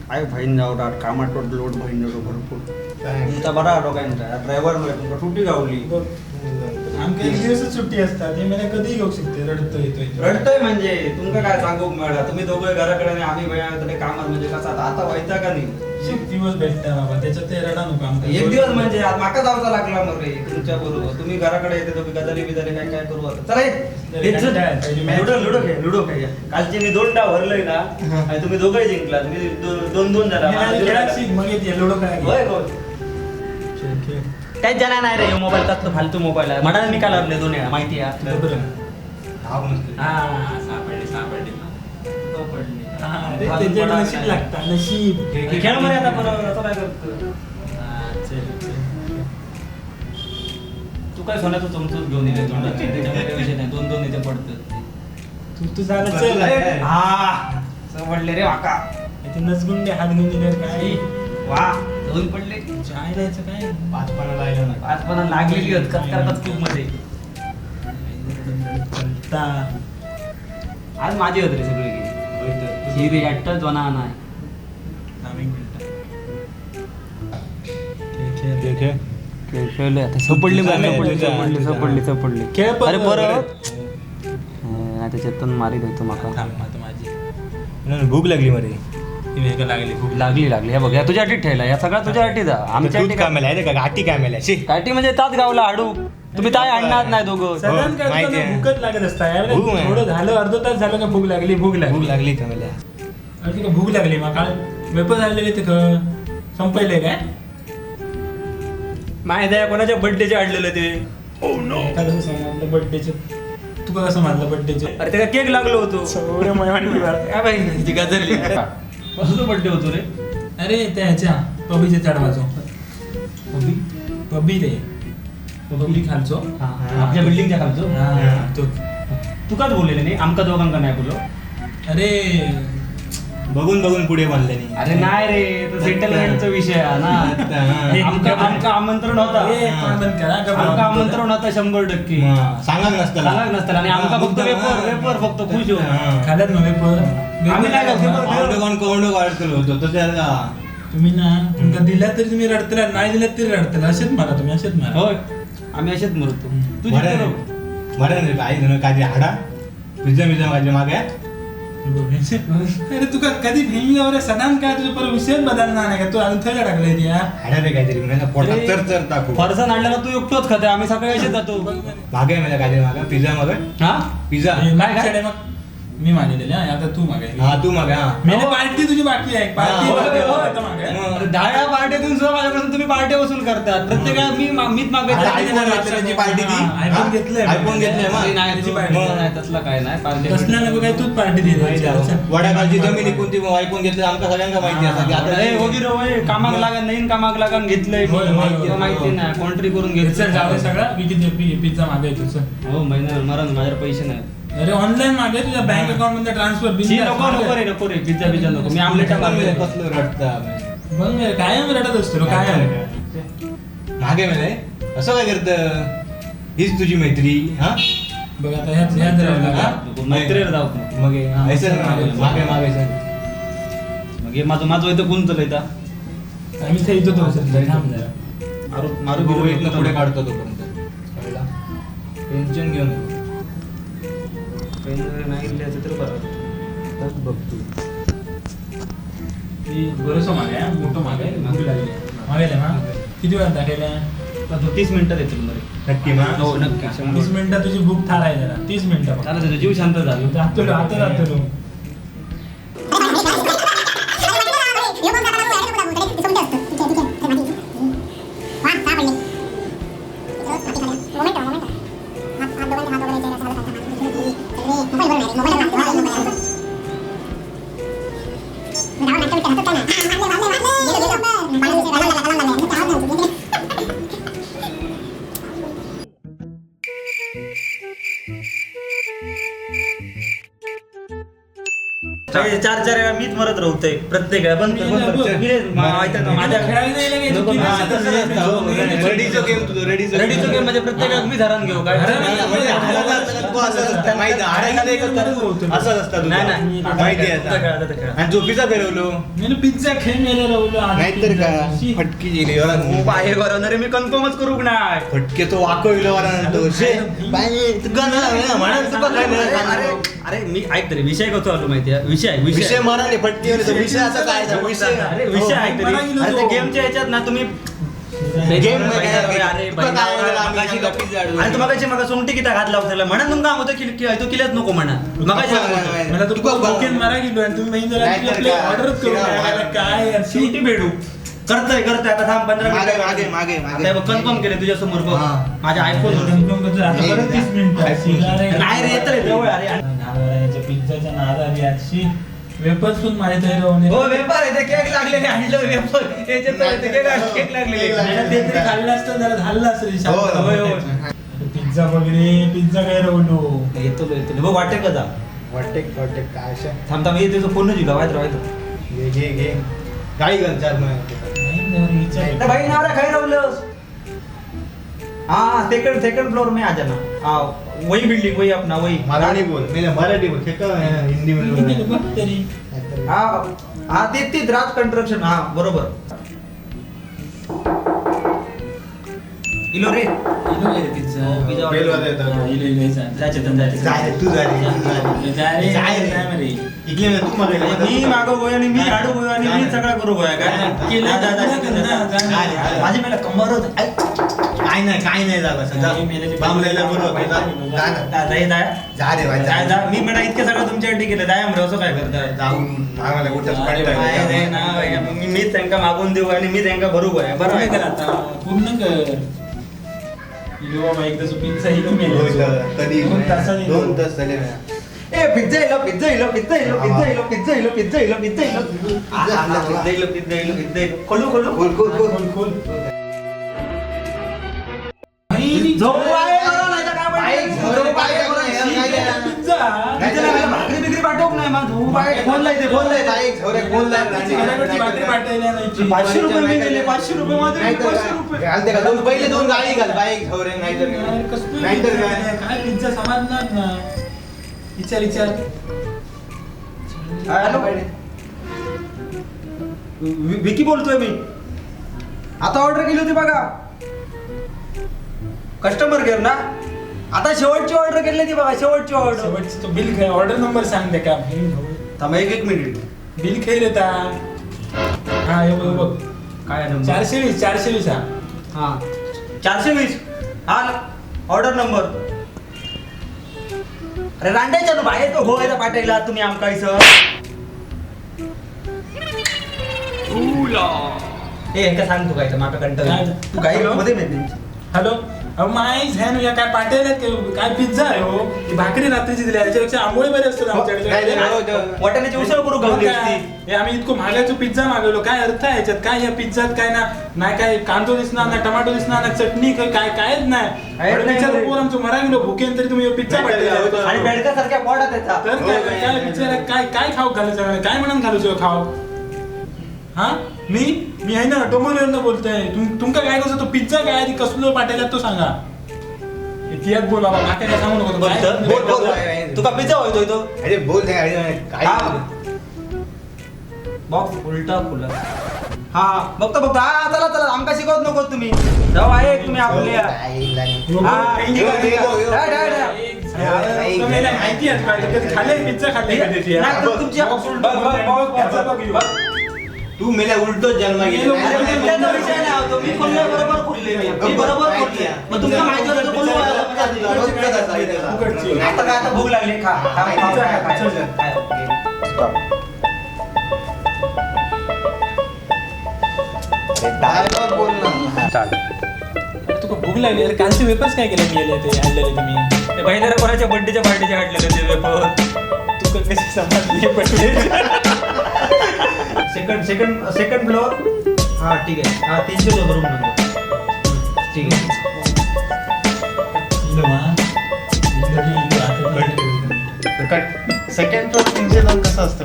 काय फाईन जाऊ रात कामात लोड फाईन जातो भरपूर. तुमचा बरा आलो काय ड्रायव्हर मध्ये तुमका सुट्टी गावली. आमका एक दिवसच सुट्टी असतात, हे मला कधीही घेऊ शकते. रडतोय येतोय. रडतोय म्हणजे तुमका काय सांगू मॅडम, तुम्ही दोघं घराकडे आणि आम्ही तरी कामात म्हणजे कसं आता व्हायचा का नाही. एक दिवस भेटता बाबा, त्याच्यात ते रडा नको आमका. एक दिवस म्हणजे आज माका जाऊचा लागला मग रे तुमच्या बरोबर. तुम्ही घराकडे येते, तुम्ही गजाली बिजाली काय काय करू आता. चला ये. लुडो लुडो खेळ, लुडो खेळ. कालचे मी 2 डाव हरलोय ना आणि तुम्ही दोघंही जिंकलात. मी 2-2 झाला. खेळायला शिक, मग येते लुडो खेळायला. होय होय. खेळ, खेळ. त्याच जण नाही रे, मोबाईल तसलं फालतू मोबाईल आहे. म्हणाल निकाल हरले 2 वेळा माहिती आहे. बरोबर. धाव नसते. हा, सापडले सापडले. पडले. हा, अरे त्याच्यात नशीब लागतं, नशीब. खेळ मध्ये आता बरोबर आता काय करतो. हा, चल, चल. तू काय सोन्याचं चमचूच घेऊन येते तोंडात, त्याच्यामुळे काही विषय नाही. 2-2 इथे पडतं. तू तू झालं चल. हा समजले रे वाका. ते नसगुंडे हात घेऊन दिल्यावर काय वा 2 पडले. जायला यायचं काय. 5 पानं लागलं ना. 5 पानं लागलेली होत कचकार खूप मध्ये. चलता. आज माझी होत रे सगळी. ही रे एकटाच जोना नाही. थांब एक मिनिट. खेळ, खेळ. खेळ, खेळ. खेळले आता सापडली सापडली, सापडली सापडली सापडली. खेळ पण अरे परत नाही त्याच्यातून मारीत होतो माका. थांब आता माझी. नाही, भूक लागली मरे. ती वेगळं लागली भूक. लागली लागली. हे बघ, या तुझ्यासाठी ठेवला, या सगळा तुझ्यासाठी जा. आमच्या दूध कामेला आहे का गाठी कामेला शी. गाठी म्हणजे ताच गावला हाडू. तुम्ही ताय आणणार नाही दोघं. सदन काय माहिती तुला आहे. भूकच लागत असता. यावेळेला भूक आहे. थोडं झालं, अर्धा तास झालं का भूक लागली, भूक लागली. भूक लागली कामेला. अरे तुका भूक लागली मग काल वेपर झालेले ते संपले काय. माहित आहे कोणाच्या बर्थडेचे आणलेलं ते. एका कसं समजलं बर्थडेचे, तुका कसं मानलं बर्थडेचे. अरे त्याला केक लागलो होतो. काय बाई ती गाजरली. कसं बर्थडे होतो रे. अरे त्या ह्याच्या पबीच्या चढवाचो. पबी पबी रे, पबी खालचो. आपल्या बिल्डिंगच्या खालचो. हा, तो. तुकाच बोललेले नाही, आमका दोघांका नाही बोललो. अरे बघून बघून पुढे बांधले नाही. अरे नाही रे, तो सेटलमेंटचा विषय आहे ना. आमका आमका आमंत्रण होता. ए, तोंड बंद करा, गप्प आमका राहा. आमंत्रण होता 100%. सांगा नसतं सांगाक नसतं आणि आमका फक्त वेपर वेपर फक्त खुश हो. खाल्यात ना वेपर. आम्ही नाही खात, वेपर. कोण कोण वाढतो होतो तो त्याला. तुम्ही ना तुमका दिला तरी तुम्ही रडतला, नाही दिला तरी रडतला. असेच मारा तुम्ही, असेच मारा. होय आम्ही असेच मरतो. तू बरं जिंकलो. बरं रे आई धुणं काजी हाडा पिझ्झा मिझ्झा माझ्या मागे. अरे तुका कधी भेंगी सदान काय तुझं परत विषयच बदलणार नाही का तू अजून थंय टाकलंय ती, हा? हाडा रे काहीतरी म्हणजे पोटात चर चर टाकू. फरसाण आणल्याला तू एकटोच खाते, आम्ही सकाळी असेच जातो. मागे मला काहीतरी मागा पिझ्झा मागे. हा पिझ्झा हे काय? मागच्या मग मी मागितलेले, हा, आता तू मागे. हा तू मागे. हा मेले पार्टी तुझी बाकी आहे, पार्टी हा, बाकी आहे, होय, होय. आता मागे. मग. अरे 10 वेळा पार्ट्यातून सुद्धा माझ्याकडून तुम्ही पार्ट्या वसूल करतात. प्रत्येक वेळा मी मीच अरे मागायचं. आयफोन घेतलं त्याची पार्टी ती. हा, iPhone हा? घेतलंय. आयफोन घेतलंय मग. नाही, त्याची तू- पार्टी. नाही, तसला काय नाही पार्टी. कसला नको काय तूच पार्टी दे. वडापावची जमीन विकून ती आयफोन घेतलं आमका सगळ्यांना माहिती असा की आता अरे वगैरे होय, कामाक लागन नाही, कामाक लागन घेतलंय. होय, होय, होय. माहिती नाही कॉन्ट्री करून चल घेतलं. जाऊ दे सगळं विकी पिझ्झा मागायचो चल. हो महिना मरण माझ्याकडे पैसे नाही. अरे ऑनलाईन मागे तुझ्या बँक अकाउंट मध्ये ट्रान्सफर. छी, नको नको रे नको रे पिझ्झा पिझ्झा नको. मी आमलेट मागतो. कसलं रडता बघ ना, कायम रडत असतो रे, कायम. मागे मेले असं काय करत हीच तुझी मैत्री. हा बघ आता ह्याच ह्याच राहिला का? मैत्रीवर जाऊ नको. मग हे, ऐसं मागे मागे ऐसं. मग हे माझं माझं इथं कोण चालयता. आम्ही इथे येतो तो थांब जरा. मारू मारू भाऊ बिरू इथनं पुढे काढतो तोपर्यंत कळलं? टेन्शन घेऊ नको. पेन जरी नाही इल्ली असेल तर बरं. बस बघ तू. ती बरंचसं मागे आहे, मोठं मागे आहे, भूक लागली मागायला ना. किती वेळात दाखवल्या? पण तो 30 मिनिटात येतो बरं. नक्की मा हो नक्की 100. 30 मिनिटात तुझी भूक थाराय जरा. 30 मिनिटं फक्त. चालेल, तुझा जीव शांत झाला. जातो आता जातो. 4-4 वेळा मीच मरत राहतोय प्रत्येक वेळा. बंद कर, बंद कर. माझ्या रडीचो गेम तुझं, रडीचो रडीचो गेम म्हणजे प्रत्येक वेळा मी धरण घेऊ काय? असंच असतं माहिती आहे. आणि झोपीचा फिरवलो पिझ्झा खेळ मेले राहुलो. नाहीतर काय फटकी गेली बाहेर अरे मी कन्फर्मच करू नाही. फटके तो वाकविलो. अरे अरे मी ऐक तरी विषय कसो आलो माहिती आहे? विषय विषय मरा नाही फटके विषय असं काय विषय. अरे विषय ऐक तरी. अरे गेमच्या ह्याच्यात ना तुम्ही गेम आणि तुम्हाला मग सोंगटी किती घात लावताला म्हणा तुमका होतं की तो किल्याच नको म्हणा. मला तो मारा गेलो आणि तुम्ही ऑर्डरच करू काय शेवटी भेटू करतोय करतोय. आता थांब 15 मिनिटं मागे मागे कन्फर्म केले तुझ्या समोर बघ माझ्या आयफोन नाही रे येत रे जवळ. अरे पिझ्झाच्या नादात याची वेपर्स पण माझ्या तयार होणे. हो वेपर आहे ते केक लागलेले आणलं वेपर याच्यात केक लागलेले ते तरी खाल्लं असतं जरा झालं असतं. पिझ्झा वगैरे पिझ्झा काय रवलो येतो येतो बघ वाटेक का जा वाटेक वाटेक काय अशा थांब थांब ये तुझं फोन दिला वायत राहतो. घे घे घे गाडी घाल 4 महिने भाई नावरा खाई रवलंस. हाँ सेकंड सेकंड फ्लोर में आ जाना. हाँ वही बिल्डिंग वही अपना वही. मराठी बोल नाही मराठी बोल हिंदी तरी. हाँ हाँ ते तेच राज कंस्ट्रक्शन. हाँ बरोबर. इलो रे इलो रे पिझ्झा पिझ्झा बेल वाजवतो. इलो इलो जा चेतन जा जाय तू जा रे तू जा रे जाय रे इकडे तू मागे मी मागो गोय आणि मी हाडू गोय आणि मी सगळं करू गोय काय माझी मला कंबर होत काय नाही काय नाही झालं बांबलेला बरोबर जा जा जा रे भाई जा जा. मी म्हणा इतकं सगळं तुमच्यासाठी केलं जाय मरे असं काय करताय जाऊन मागायला कुठं नाही ना मी त्यांका मागून देऊ आणि मी त्यांका भरू गोय बरं कर आता पूर्ण कर. इलो बाबा एकदा पिझ्झा इलो मेलो कधी 2 तासांनी 2 तास झाले. ए पिझ्झा इलो पिझ्झा इलो पिझ्झा इलो पिझ्झा इलो पिझ्झा इलो पिझ्झा इलो पिझ्झा इलो पिझ्झा इलो पिझ्झा इलो पिझ्झा इलो खोलू खोलू खोल खोल खोल खोल. भाकरी बिकरी पाठवू नाही मग फोन लायते फोन लायते 500 रुपये मी दिले 500 रुपये माझे 500 रुपये पहिले 2 गाडी घाल बाईक झवरे नाहीतर नाहीतर काय पिझ्झा समजणार ना. विचार विचार. हॅलो विकी बोलतोय मी. आता ऑर्डर केली होती बघा कस्टमर केअर ना. आता शेवटची ऑर्डर केली ती बघा शेवटची ऑर्डर. शेवटची तो बिल काय ऑर्डर नंबर सांग दे का. थांब एक मिनिट बिल खेळ येता. हा हे बघ बघ काय नंबर 420 420. हा हा 420 हा ऑर्डर नंबर. अरे रांडायच्या बाहेर तो घोवायचा पाठायला तुम्ही आमका सर. ए का सांग तू काय माका कंटाळा तू काय मध्ये माहिती. हॅलो अहो माहीच आहे ना काय पाठवलं काय पिझ्झा आहे हो भाकरी रात्रीची दिली याच्यापेक्षा आंबोळी बरी असतात आमच्याकडे. वाटाण्याची उसळ करू घालली असती. आम्ही इतकं महागाचो पिझ्झा मागवलो काय अर्थ आहे याच्यात? काय या पिझ्झात काय ना नाही काय कांदो दिसणार ना टमाटो दिसणार ना चटणी काय कायच नाही. पोर आमचं मरा गेलो भुकेन तरी तुम्ही पिझ्झा पाठवला आणि बेडकासारख्या पोटात त्याचा. तर काय काय पिझ्झा काय काय खाऊ घालायचं काय म्हणून घालूचं खाऊ? हा मी मी आहे ना डोंबिवलीवरनं बोलतोय. तुमका काय कसं तो पिझ्झा काय कसलो पाठवला तो सांगा. इतिहास बोल बाबा काय काय सांगू नको. बोल बोल तुका पिझ्झा होतोय तो. अरे बोल काय बॉक्स उलटा खुला. हा बघतो बघतो. हा चला चला आमका शिकवत नको तुम्ही जाऊ आहे तुम्ही आपल्या. माहिती आहे कधी खाल्ले पिझ्झा खाल्ले तुमची तू मेल्या उलटोच जन्म गेला. विषय नाही होतो मी खोलले बरोबर खोलले मी बरोबर खोलले मग तुमका माहिती होतं खोलू. आता काय आता भूक लागली खा खा खा. डायलॉग बोल ना. तुका भूक लागली? अरे कालचे वेपर्स काय केले मी ते आणलेले तुम्ही? ते बहिणारा कोणाच्या बर्थडेच्या पार्टीचे आणलेले ते वेपर. तुका कसे समजले पटले? Second second second floor. हा ठीक आहे. हा 302 रूम नंबर. ठीक आहे. सेकंड फ्लोअर 302 कसं असतं?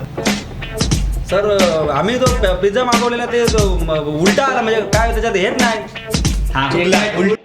सर, आम्ही तो पिझ्झा मागवलेला ते तो उलटा आला, म्हणजे काय त्याच्यात हेच नाही. हा, उलटा.